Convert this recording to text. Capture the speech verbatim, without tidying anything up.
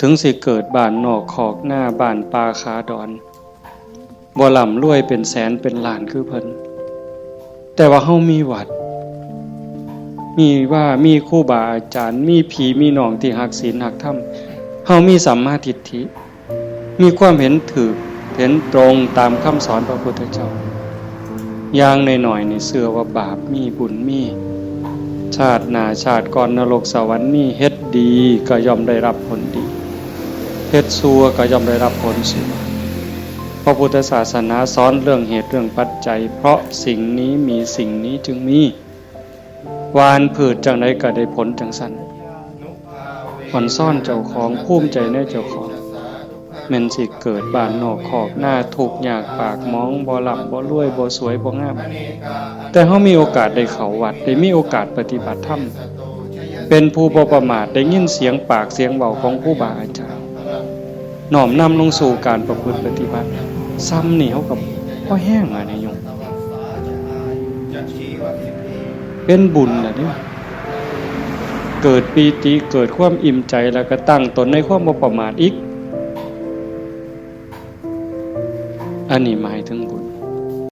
ถึงสิเกิดบ้านนอกคอกนา บ้านป่าขาดอน บ่ร่ำรวยเป็นแสนเป็นล้านคือเพิ่น แต่ว่าเฮามีวัด มีวา มีครูบาอาจารย์ มีพี่มีน้องที่ฮักศีลฮักธรรม เฮามีสัมมาทิฏฐิ มีความเห็นถูก เห็นตรงตามคำสอนพระพุทธเจ้า อย่างน้อยๆ นี่เชื่อว่าบาปมีบุญมี ชาติหน้าชาติก่อนนรกสวรรค์มี เฮ็ดดีก็ย่อมได้รับผลดี เฮ็ดชั่วก็ย่อมได้รับผลชั่ว พระพุทธศาสนาสอนเรื่องเหตุเรื่องปัจจัย เพราะสิ่งนี้มีสิ่งนี้จึงมี หว่านพืชจั่งใดก็ได้ผลจั่งซั่น อ่อนซ้อนเจ้าของ ภูมิใจในเจ้าของ แม่นสิเกิดบ้านนอกคอกนา ทุกข์ยากปากหมอง บ่ร่ำบ่รวย บ่สวยบ่งาม แต่เฮามีโอกาสได้เข้าวัด ได้มีโอกาสปฏิบัติธรรม เป็นผู้บ่ประมาท ได้ยินเสียงปากเสียงเว้าของครูบาอาจารย์ น้อมนำลงสู่การประพฤติปฏิบัติ ซ้ำนี่เฮาก็พอแฮงอะนี่โยม เป็นบุญล่ะเด้ เกิดปีติ เกิดความอิ่มใจ แล้วก็ตั้งตนในความบ่ประมาทอีก อันนี้หมายถึงบุญ